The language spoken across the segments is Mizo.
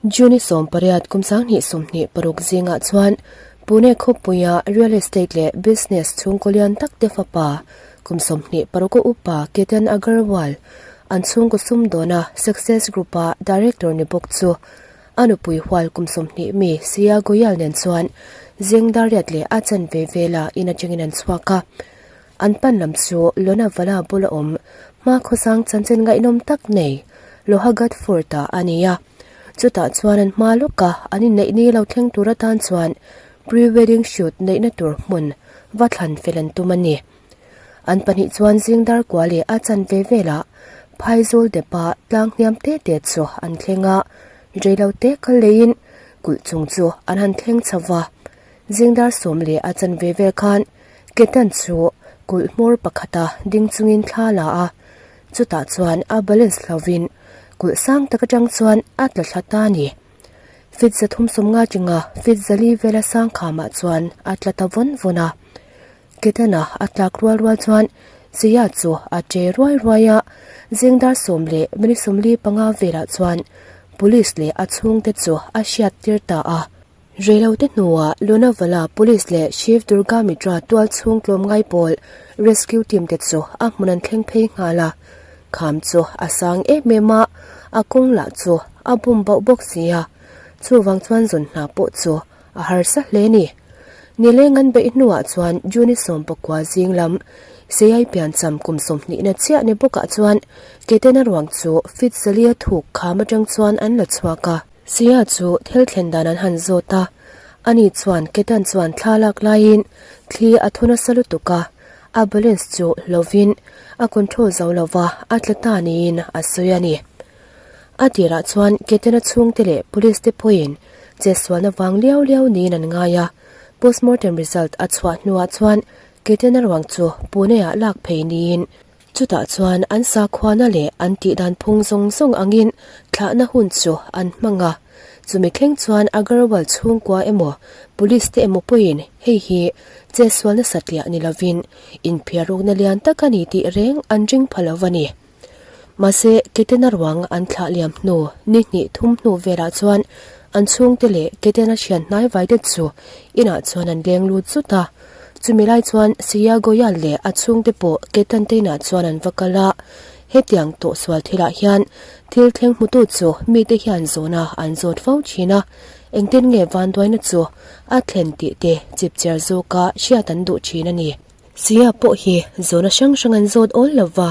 June 18 kum 2026 zingah chuan Pune khawpuia real estate leh business chhungkaw lian tak te fapa kum 26 a upa Ketan Agarwal an chhungkaw sumdawna Success Group-a director ni bawk chu a nupui hual kum 20 mi Siya Goyal nen chuan zing dariat leh a chanve vela in atangin an chhuak a. An pan lam chu Lonavala bula awm hmakhawsang chanchin ngaihnawm tak nei Lohagad Fort-ah a ni a. Chutah chuan an hma lawka an inneih ni lo thleng tur atan chuan pre-wedding shoot neihna tur hmun va thlan fel an tum a ni. An pahnih chuan zing dar kua leh a chanve velah Phaizawl depa tlang hniam te te chu an thleng a, reilo te kal leiin kulh chung chu an han thleng chho va. Zingdar sawm leh a chanve vel khan Ketan chu kulh hmawr pakhata ding chungin thla la a, chutah chuan a balance hlovin kulh sang tak atang chuan a tla thla ta a ni. Feet 350 chinga feet 400 vela sang khamah chuan a tla ta vawn vawn a. Ketana a tlak rual rual chuan Zia chu a che ruai ruai a, zingdar sawm leh minute 45 velah chuan police leh a chhungte chu a hriat tir ta a. Reilote hnuah Lonavala Police leh Shiv Durga Mitra tual chhung tlawmngai pawl rescue team te chu a hmun an thleng phei nghal a. Kham chu a sang em em a, a kawng lah chu a bum bauh bawk si a, chuvang chuan zawn hna pawh chu a harsa hle ni. Nileng an beih hnuah chuan June 19 zing lam Seiai piancham kum 20 na chiah ni bawkah chuan Ketena ruang chu feet 4 a thuk kham atang chuan an la chhuak a. Sia chu thil thlen dan an han zawt a, ani chuan Ketan chuan thla lak laiin thli a thu nasa lutuk a, a balance chu lovin a control zo lova a tla ta niin a sawi a ni. A tirah chuan Ketana chhungte leh police te pawhin chetsualna vang liau liau niin an ngai a, postmortem result a chhuah hnuah chuan Ketana ruang chu Pune-ah lak phei niin Chutah chuan an sakhuana leh an tihdan phung zawng zawng angin thlahna hun chu an hmang a. Chumi thleng chuan Agarwal chhungkua emaw, police te emaw pawhin hei hi chetsualna satliah ni lovin inphiarukna lian tak a ni tih reng an ring pha lo a ni. Mahse, Ketena ruang an thlah liam hnu ni hnih thum hnu velah chuan an chhungte leh Ketena thian hnaivai te chu inah chuan an leng lut zut a. Chumi lai chuan Siya Goyal leh a chhungte pawh Ketan te inah chuan an va kal a, hetiang tawhsual thilah hian thil thleng hmutu chu mite hian zawhna an zawt fo thin a, engtin nge vanduaina chu a thlen tih te chipchiar zawka hriat an duh thin a ni. Siya pawh hi zawhna hrang hrang an zawt awl lo va,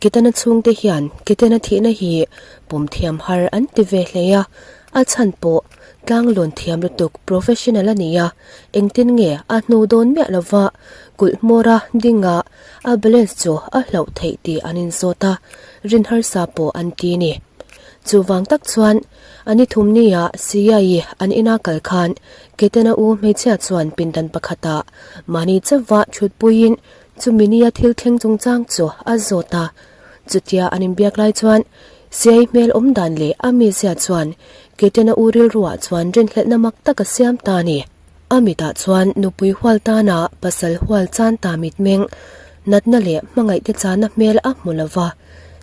Ketana chhungte hian Ketana thihna hi pawm thiam har an ti ve hle a, a chhan pawh Tlanglawn thiam lutuk professional a ni a, engtin nge a hnu dawn miah lova kulh hmawra dinga a balance chu a hlauh theih tih an inzawt a, rin harsa pawh an ti ni. Chuvang tak chuan a ni thum nia Siai an ina kal khan Ketana u hmeichhia chuan pindan pakhatah mahni chauhva thutpuiin chumi nia thil thleng chungchang chu a zawt a. Chutia an inbiak lai chuan Siai hmel awm dan leh a mizia chuan Ketena u rilruah chuan rinhlelhna mak tak a siam ta a ni. A mitah chuan nupui hual tana pasal hual chan ta mitmeng, natna leh hmangaihte chana hmel a hmu lo va.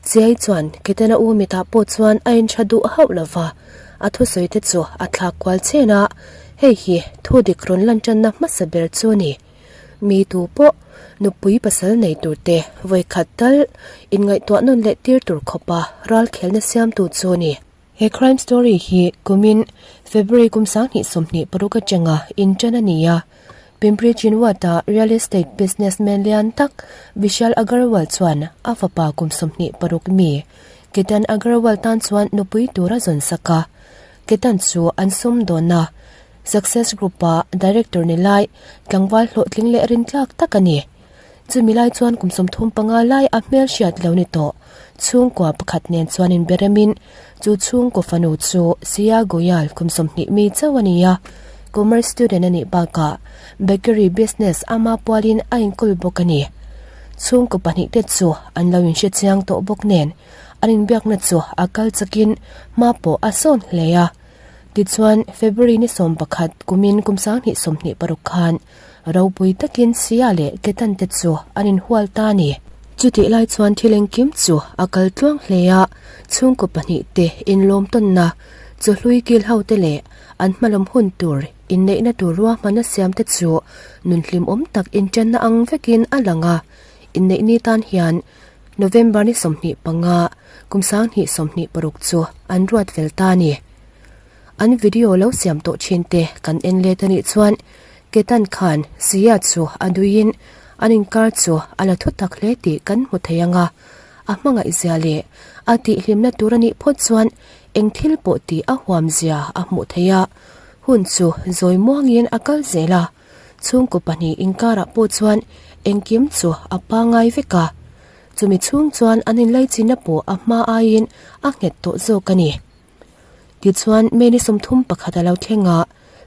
Siai chuan Ketena u mitah pawh chuan a intha duh hauh lo va, a thusawite chu a thlak kual chen a, hei hi thu dik rawn lan tanna hmasa ber chu a ni. Mi tu pawh nupui pasal nei tur te vawi khat tal inngaihtuah nawn leh tir tur khawpa ral khelna siamtu chu a ni. He crime story hi kumin February kum 2026 atanga intan a ni a, Pimpri Chinwad-a real estate businessman lian tak Vishal Agarwal chuan a fapa kum 26 mi Ketan Agarwal tan chuan nupui tur a zawn sak a, Ketan chu an sumdawn a. Success Group-a Director ni lai, tlangval hlawhtling leh rintlak tak a ni. Chumi lai chuan kum 35 lai a hmel hriat lo ni tawh. Chhungkua pakhat nen chuan inberemin chu chhungkaw fanu chu Siya Goyal kum 20 mi chauh a ni a, commerce student a nih bakah bakery business ama pualin a inkawl bawk a ni. Chhungkaw pahnih te chu an lo inhre chiang tawh bawk nen an inbiakna chu a kal chakin hma pawh a sawn hle a. Tichuan, February ni 11 kumin kum 2026 khan ropui takin Sia leh Ketan te chu an inhual ta a ni. Chutih lai chuan thil engkim chu a kal tluang hle a, chhungkaw pahnih te inlawm tawnna, Chawhlui kil ho te leh an hmalawm hun tur inneihna tur ruahman a siam te chu nun hlimawm tak inṭanna ang vekin a lang a. Inneih ni tan hian November ni 25, kum 2026 chu an ruat fel ta a ni. An video lo siam tawh thin te kan en let a nih chuan Ketan khan Siya chu a duiin an inkar chu a la thutak hle tih kan hmu thei ang a, a hmangaihzia leh a tihhlimna tur a nih phawt chuan eng thil pawh tih a huamzia a hmuh theih a, hun chu zawi muangin a kal zel a, chhungkaw pahnih inkarah pawh chuan engkim chu a pangngai vek a, chumi chhung chuan an inlaichinna pawh a hma aiin a nghet tawh zawk a ni. Tichuan, May ni 31 a lo thleng a,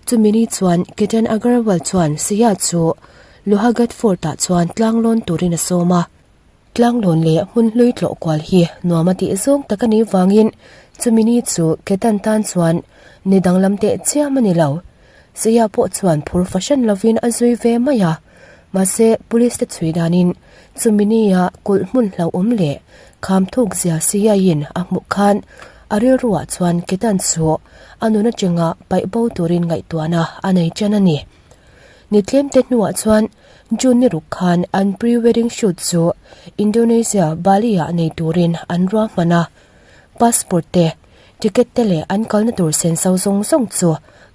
chumi ni chuan Ketan Agarwal chuan Siya chu Lohagat Fort-ah chuan tlanglawn turin a sawm a. Tlanglawn leh hmun hlui tlawh kual hi nuam a tih zawng tak a nih vangin chumi ni chu Ketan tan chuan ni danglam teh chiam a ni lo. Siya pawh chuan phur fahran lovin a zui ve mai a. Mahse, police te chhui danin chumi nia kulh hmun hlauhawm leh kham thuk zia Siya-in a hmuh khan a rilruah chuan Ketan chu a nun atanga paih bo turin ngaihtuahna a nei ṭan a ni. Ni tlem te hnuah chuan June ni ruk khan an pre-wedding shoot chu Indonesia Bali-ah nei turin an ruahman a. Passport te, ticket te leh an kalna tur senso zawng zawng chu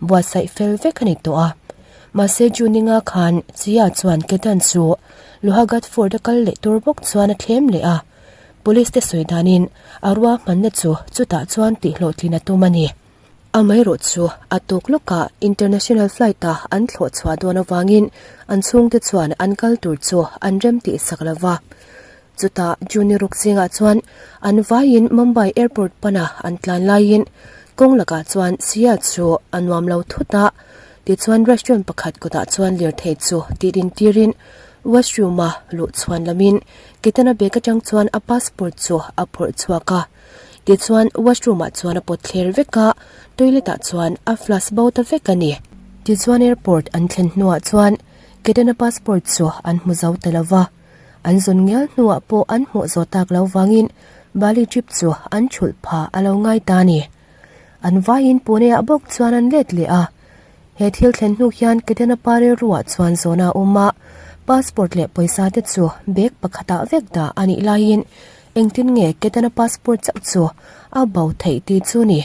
buatsaih fel vek a ni tawh a. Mahse June ninga khan Chia chuan Ketan chu Lohagat Fort a kal leh tur bawk chuan a thlem leh a. Police te sawi danin a ruahmanna chu chutah chuan tihhlawhtlin a tum a ni. Amaherawh chu a tuk lawkah international flight-a an thlawh chhuah dawn avangin an chhungte chuan an kal tur chu an rem tih sak lo va. Chutah June ruk zingah chuan an vaiin Mumbai airport pana an tlan laiin kawng lakah chuan Siya chu a nuam lo thut a, tichuan restaurant pakhat kawtah chuan lirthei chu tih din tirin washroom-a luh chhuan lamin Ketana bag atang chuan a passport chu a phawrh chhuak a. Tichuan washroom ah chuan a pawt thler vek a, toilet ah chuan a flush bo ta vek a ni. Tichuan airport an thlen hnuah chuan Kedana passport chu an hmu zo ta lo va, an zawn ngial hnuah pawh an hmuh zawh tak lo vangin Bali trip chu an thulh pha a lo ngai ta a ni. An vaiin Pune ah bawk chuan an let leh a. He thil thlen hnu hian Kedana pa rilruah chuan zawhna a awm a, passport leh pawisa te chu bag pakhatah vek dah a nih laiin Engtin nge Ketana passport chauh chu a bo theih tih chu ni.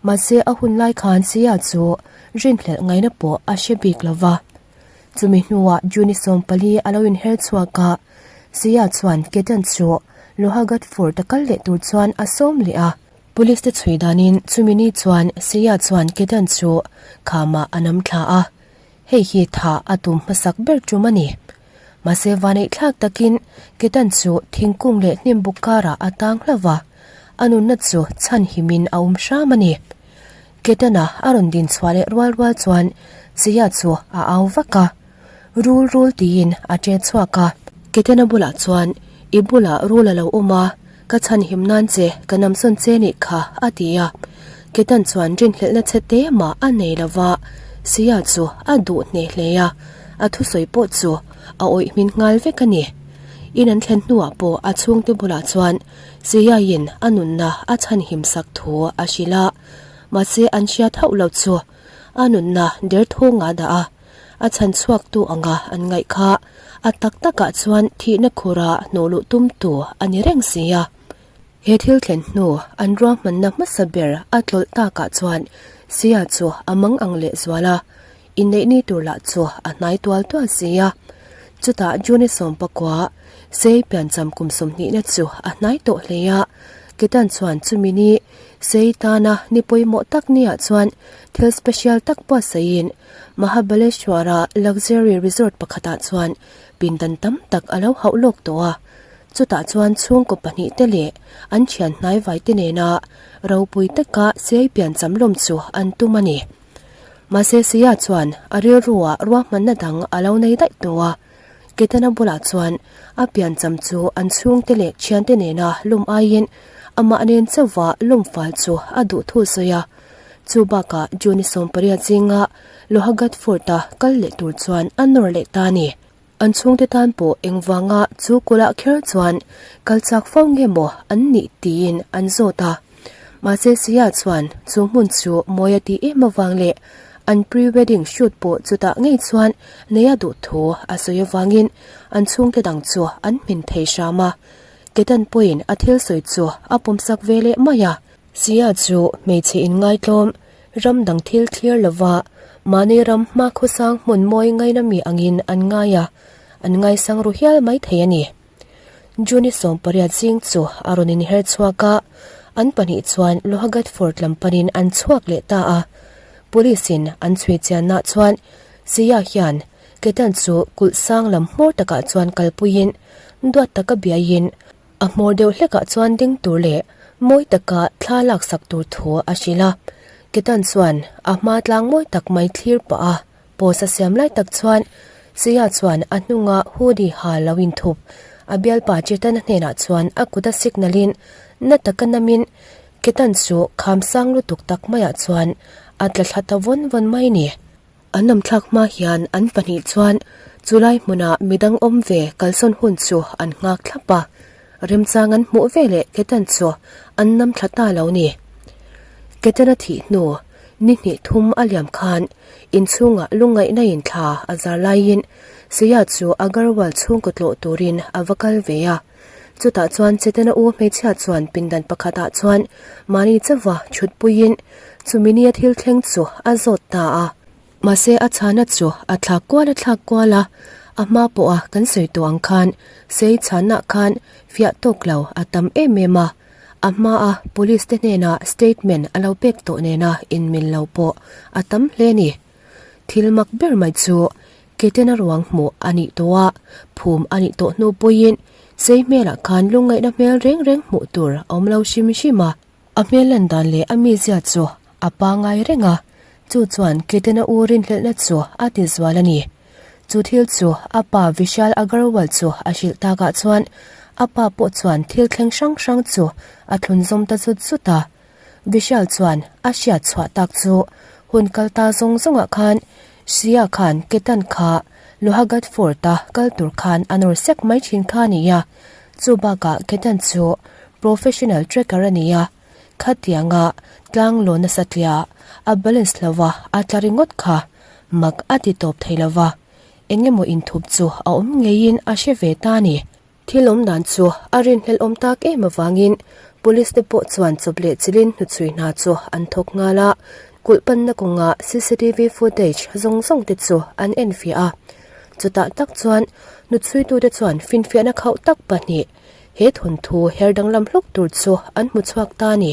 Mahse a hun lai khan Sia chu rinhlelh ngaihna pawh a hre bik lo va. Chumi hnuah June 14 a lo inher chhuak a, Sia chuan Ketan chu Lohagat Fort a kal leh tur chuan a sawm leh a. Police te chhui danin chumi ni chuan Sia chuan Ketan chu khamah a nam thla a. Hei hi tha a tum hmasak ber tum a ni. Mahse vaneih thlak takin Ketan chu thingkung leh hnim buk karah a tang hlauh va, a nunna chu chhan himin a awm hram a ni. Ketana a rawn din chhuah leh rual rual chuan Siya chu a au vak a, Rul rul tiin a che chhuak a. Ketana bulah chuan, I bulah rul a lo awm a, ka chhan him nan che ka namsawn che nih kha, a ti a. Ketan chuan rinhlelhna chhe te mah a nei lo va, Siya chu a duh hneh hle a, a thusawi pawh chu a awih hmin nghal vek a ni. In an thlen hnuah pawh a chhungte bulah chuan Siya-in a nunna a chhanhim sak thu a hrilh a, mahse an hriat hauh lo chu a nunna derthawng ah dah a, a chhan chhuaktu anga an ngaih kha a tak takah chuan thihna khura hnawh luh tumtu a ni reng si a. He thil thlen hnu an ruahmanna hmasa ber a tlawlh takah chuan Sia chu a mang ang leh zual a, inneih ni tur lah chu a hnai tual tual si a. Chutah June 19, Sei piancham kum sawmhnihna chu a hnai tawh hle a, Ketan chuan chumi ni Sei tana ni pawimawh tak niah chuan thil special tak buatsaihin Mahabaleshwara Luxury Resort pakhatah chuan pindan tam tak a lo hauh lawk tawh a. Chutah chuan chhungkaw pahnihte leh an thian hnaivaite nena ropui taka Siai piancham lawm chu an tum a ni. Mahse Sia chuan a rilruah ruahmanna dang a lo nei daih tawh a. Ketana bulah chuan a piancham chu an chhungte leh thiante nena lawm aiin amah nen chauha lawm fal chu a duh thu sawi a. Chu bakah June 18 zinga Lohagat Fort-a kal leh tur chuan a nawr leh ta a ni. An chhungte tan pawh engvanga chu kawlah kher chuan kal chak fo nge maw an nih tiin an zawt a. Mahse Siya chuan chu hmun chu mawi a tih em avang leh an pre-wedding shoot pawh chutah ngei chuan nei a duh thu a sawi avangin an chhungte dang chu an hmin thei hram a. Ketan pawhin a thil sawi chu a pawmsak ve leh mai a. Siya chu hmeichhe inngaitlawm, ram dang thil thlir lova mahni ram hma khawsang hmun mawi ngaina mi angin an ngai a, an ngaisang ru hial mai thei a ni. June 18 zing chu a rawn inher chhuak a, an pahnih chuan Lohagat Fort lam panin an chhuak leh ta a. Police in an chhui chianna chuan Siya hian Ketan chu kulh sang lam hmawr takah chuan kalpuiin duat taka biaiin a hmawr deuh hlekah chuan ding tur leh mawi taka thla laksak tur thu a hrilh a. Ketan chuan a hma tlang mawi tak mai thlir pah a. Post a siam lai tak chuan Siya chuan a hnunga hoodie ha lo inthup a bialpa Chetan-a hnenah chuan a kut a signal in na taka namin Ketan chu kham sang lutuk tak maiah chuan a tla thla ta vawn vawn mai ni. An awmthlak hma hian an pahnih chuan chulai hmunah midang awm ve kalsawn hun chu an nghak thlap a, remchang an hmuh veleh Ketan chu an nam thla ta lo ni. Ketan-a thih hnu Ni hnih thum a liam khan inchhungah lungngaihna in thla a zar laiin Siya chu Agarwal chhungkaw tlawh turin a va kal ve a. Chutah chuan Chetana u hmeichhia chuan pindan pakhatah chuan mahni chauha chhutpuiin chumi nia thil thleng chu a zawt ta a. Mahse a chhana chu a thlak kual a thlak kual a, a hma pawha kan sawi tawh ang khan sei chhanah khan fiah tawk lo a tam em em a. A hmaa police te hnenah statement a lo pek tawh nena inmil lo pawh a tam hle a ni. Thil mak ber mai chu Ketena ruang hmuh a nih tawh a, phum a nih tawh hnu pawhin sei hmelah khan lungngaihna hmel reng reng hmuh tur a awm lo hrim hrim a. A hmel lan dan leh a mizia chu a pangai reng a, chu chuan Ketena u rinhlelhna chu a ti zual a ni. Chu thil chu a pa Vishal Agarwal chu a hrilh takah chuan a pa pawh chuan thil thleng hrang hrang chu a thlunzawm ta zut zut a. Vishal chuan a hriat chhuah tak chu hun kal ta zawng zawngah khan Shreya khan Ketan kha Lohagat Fort-a kal tur khan a nawr sek mai thin kha a ni a, chu bakah Ketan chu professional trekker a ni a, Khatianga tlang law nasa tlia a balance lo va a tla ringawt kha mak a ti tawp thei lo va, eng emaw inthup chu a awm ngeiin a hre ve ta a ni. Thil awm dan chu a rinhlelh awm tak em avangin police te pawh chuan chawp leh chilin hnuchhui hna chu an thawk nghal a, kulh panna kawnga cctv footage zawng zawng te chu an enfiah a. Chutah tak chuan hnuchhuitute chuan finfiahna khauh tak pahnih He thawnthu her danglam hlawk tur chu an hmu chhuak ta a ni.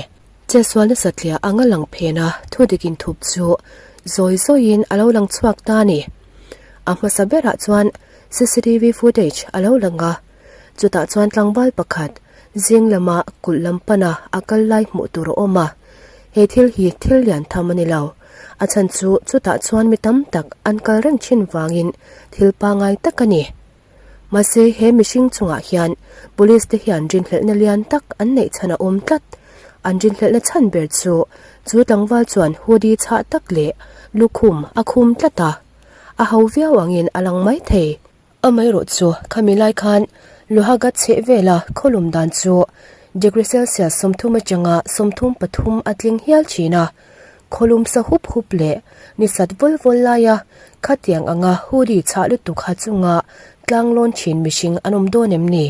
Chetsual nasa tliah anga lang phen a, thu dik inthup chu zawi zawiin a lo lang chhuak ta a ni. A hmasa berah chuan cctv footage a lo lang a, chutah chuan tlangval pakhat zing lama kulh lam pana a kal lai hmuh tur a awm a. He thil hi thil lian tham a ni lo. A chhan chu chutah chuan mi tam tak an kal reng thin vangin thil pangai tak a ni. Mahse, he mihring chungah hian police te hian rinhlelhna lian tak an neih chhan a awm tlat. An rinhlelhna chhan ber chu chu tlangval chuan hoodie chhah tak leh lukhum a khum tlat a, a ho viau angin a lang mai thei. Amaherawh chu khami lai khan Lohagat chheh vela khawlum dan chu degree Celsius 30 atanga 33 a tling hial thin a. Khawlum sa hup hup leh ni sat vawl vawl laia khatiang anga hoodie chhah lutuk ha chunga tlang lawn thin mihring an awm dawn em ni?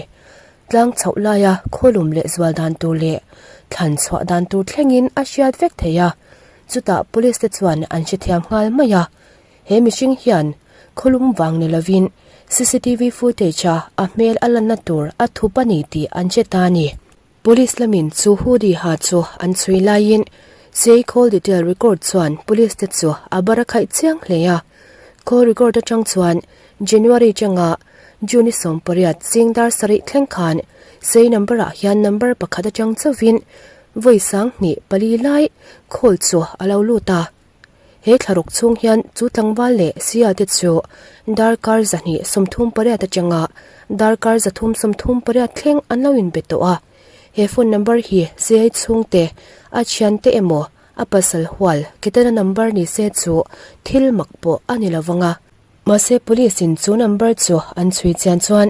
Tlang chhoh laia khawlum leh zual dan tur leh thlan chhuah dan tur thlengin a hriat vek thei a, chutah police te chuan an hrethiam nghal mai a. He mihring hian khawlum vang ni lovin cctv footage a a hmel a lanna tur a thup a ni tih an hre ta a ni. Police lamin chu hoodie ha chu an chhui laiin CI call detail record chuan police te chu a bar a khaih chiang hle a. Call record atang chuan January tanga June 18 zing dar sarih thleng khan CI number ah hian number pakhat atang chauhin vawi 10 pali lai call chu a lo lut a. He thlaruk chhung hian chu tlangval leh sia te chu darkar 238 atanga darkar 338 thleng an lo inbe tawh a. He phone number hi CI chhungte a thiante emaw a pasal hual Ketana number ni se chu thil mak pawh a ni lovang a. Mahse police in chu number chu an chhui chian chuan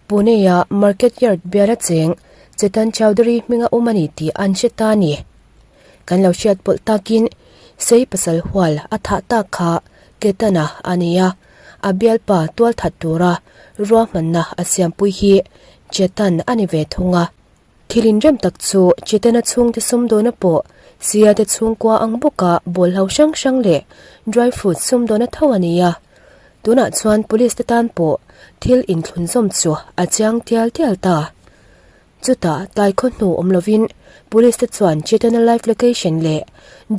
Pune-a Market Yard biala cheng Chetan Chowdhury hminga awm a ni tih an hre ta a ni. Kan lo hriat pawlh takin Sei pasal hual a thah tak kha Ketana a ni a, a bialpa tual that tura ruahmanna a siampui hi Chetan a ni ve thung a. Thil inrem tak chu Chetana chhungte sumdawna pawh Sia te chhungkua ang bawka bawlhlo hrang hrang leh dry fruit sumdawna tho a ni a. Tunah chuan police te tan pawh thil inthlunzawm chu a chiang tial tial ta. Chutah tlai khaw hnu awm lovin Police te chuan Chetana live location leh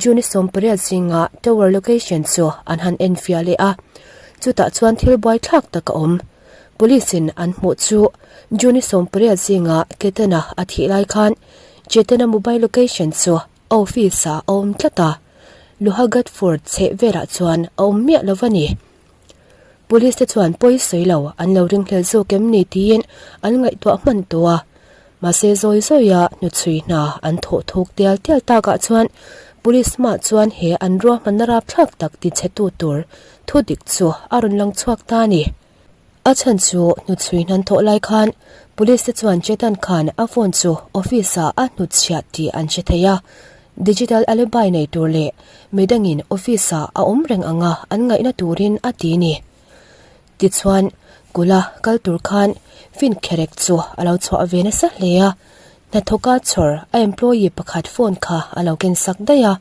June 18 zinga tower location chu an han enfiah leh a, chutah chuan thil buaithlak tak a awm. Police in an hmuh chu June 18 zinga Chetana a thih lai khan Chetana mobile location chu a office ah a awm tlat a, Lohagat Fort chheh velah chuan a awm miah lo a ni. Police te chuan pawi sawi lo an lo ringhlel zawk em ni tiin an ngaihtuah hman tawh a. Mahse zawi zawia hnuchhui hna an thawh thuk tial tial takah chuan Police hmah chuan he an ruahmanna rapthlak tak tichhetu tur thu dik chu a rawn lang chhuak ta a ni. A chhan chu hnuchhui hnan thawh lai khan Police te chuan Chetan khan a phone chu office ah a hnutchhiah tih an hre thei a. Digital alibi nei tur leh midangin office ah a awm reng anga an ngaihna turin a ti ni. Tichuan, kula kal tur khan fin kherek chu a lo chhuah ve nasa hle a, hnathawka chhawr a employee pakhat phone kha a lo ken sak daih a,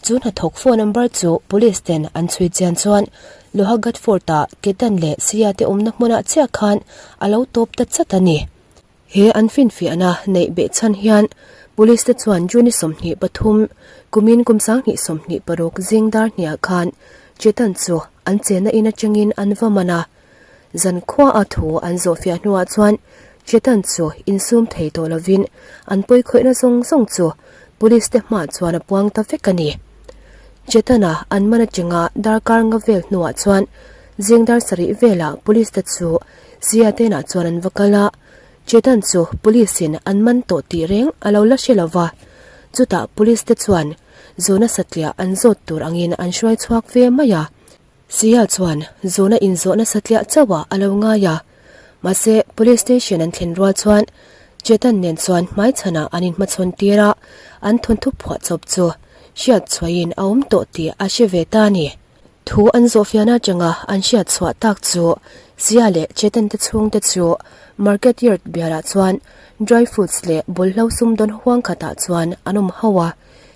chu hnathawk phone number chu police ten an chhui chian chuan Lohagat Fort ah Ketan leh Siya te awmna hmunah chiah khan a lo tawp ta chat a ni. He an finfiahna neih beh chhan hian Police te chuan June 23, kumin kum 2026 zing dar hniah khan Chetan chu an chenna in atangin an va man a. Zan khuaa thu an zawhfiah hnuah chuan Chetan chu insum thei tawh lovin an pawikhawihna zawng zawng chu Police te hmaah chuan a puang ta vek a ni. Chetana an man atanga darkar nga vel hnuah chuan zing dar sarih velah Police te chu Zia tenah chuan an va kal a, Chetan chu Police in an man tawh tih reng a lo la hre lo va. Chutah Police te chuan Zona satliah an zawt tur angin an hruai chhuak ve mai a. Zia chuan Zona inzawhna satliah chauhah a lo ngai a. Mahse, Police Station an thlen rual chuan Chetan nen chuan hmaichhanah an inhmachhawn tir a, an thawnthu phuahchawp chu hriat chhuahin a awm tawh tih a hre ve ta a ni. Thu an zawhfiahna atanga an hriat chhuah tak chu Zia leh Chetan te chhungte chu Market Yard bialah chuan dry fruits leh bawlhlo sumdawn huang khatah chuan an awm ho a.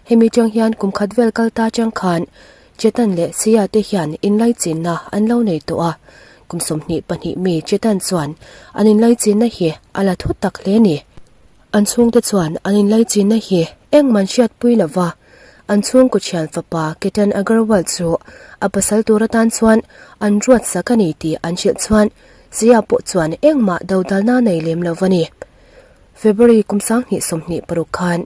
Hemi tang hian kum khat vel kal ta chang khan Chetan leh Zia te hian inlaichinna an lo nei tawh a. Kum 22 mi Chetan chuan an inlaichinna hi a la thu tak hle ni. An chhungte chuan an inlaichinna hi engman hriatpui lova, an chhungkaw thian fapa Ketan Agarwal chu a pasal tur atan chuan an ruat sak a ni tih an hrilh chuan Zia pawh chuan engmah dodalna nei lem lo va ni. February kum 2026 khan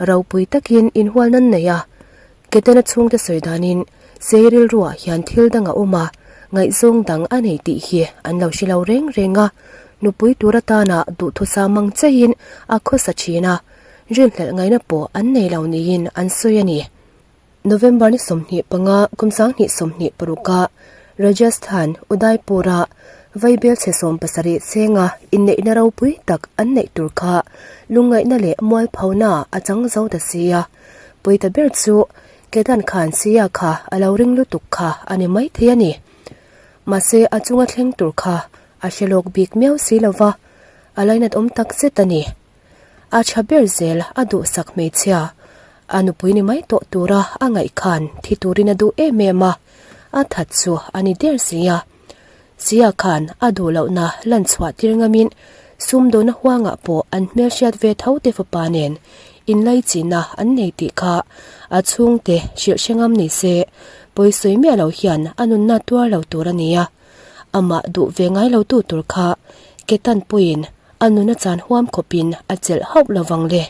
ropui takin inhual nan nei a, Ketana chhungte sawi danin sei rilruah hian thil dang a awm a, ngaihzawng dang a nei tih hi an lo hre lo reng reng a, nupui tur atana duhthusam mang chaihin a khawsa thin a, rinhlelh ngaihna pawh an nei lo niin an sawi a ni. November ni 25 kum 2026 ah Rajasthan, Udaipur-a Vaibel chhe 70 chenga inneihna ropui tak an neih tur kha lungngaihna leh mualphona a chang zo ta si a. Pawita ber chu Kedan khan Sia kha a lo ring lutuk kha a ni maithei a ni. Mahse a chunga thleng tur kha a hre lawk bik miau si lo va, a lainat awm tak zet a ni. A tha ber zel a duhsak hmeichhia, a nupui ni mai tawh tura a ngaih khan thi turin a duh em em a, a that chu a ni der si a. Sia khan a duh lohna lan chhuah tir ngamin sumdawna huangah pawh an hmelhriat ve tho te fapa nen inlaichinna an nei tih kha a chhungte hrilh hre ngam ni se, pawisawi miah lo hian a nunna tuar lo tur a ni a. Amah duh ve ngai lo tu tur kha ke tanpuiin a nuna chan huam khawpin a chelh hauh lovang le.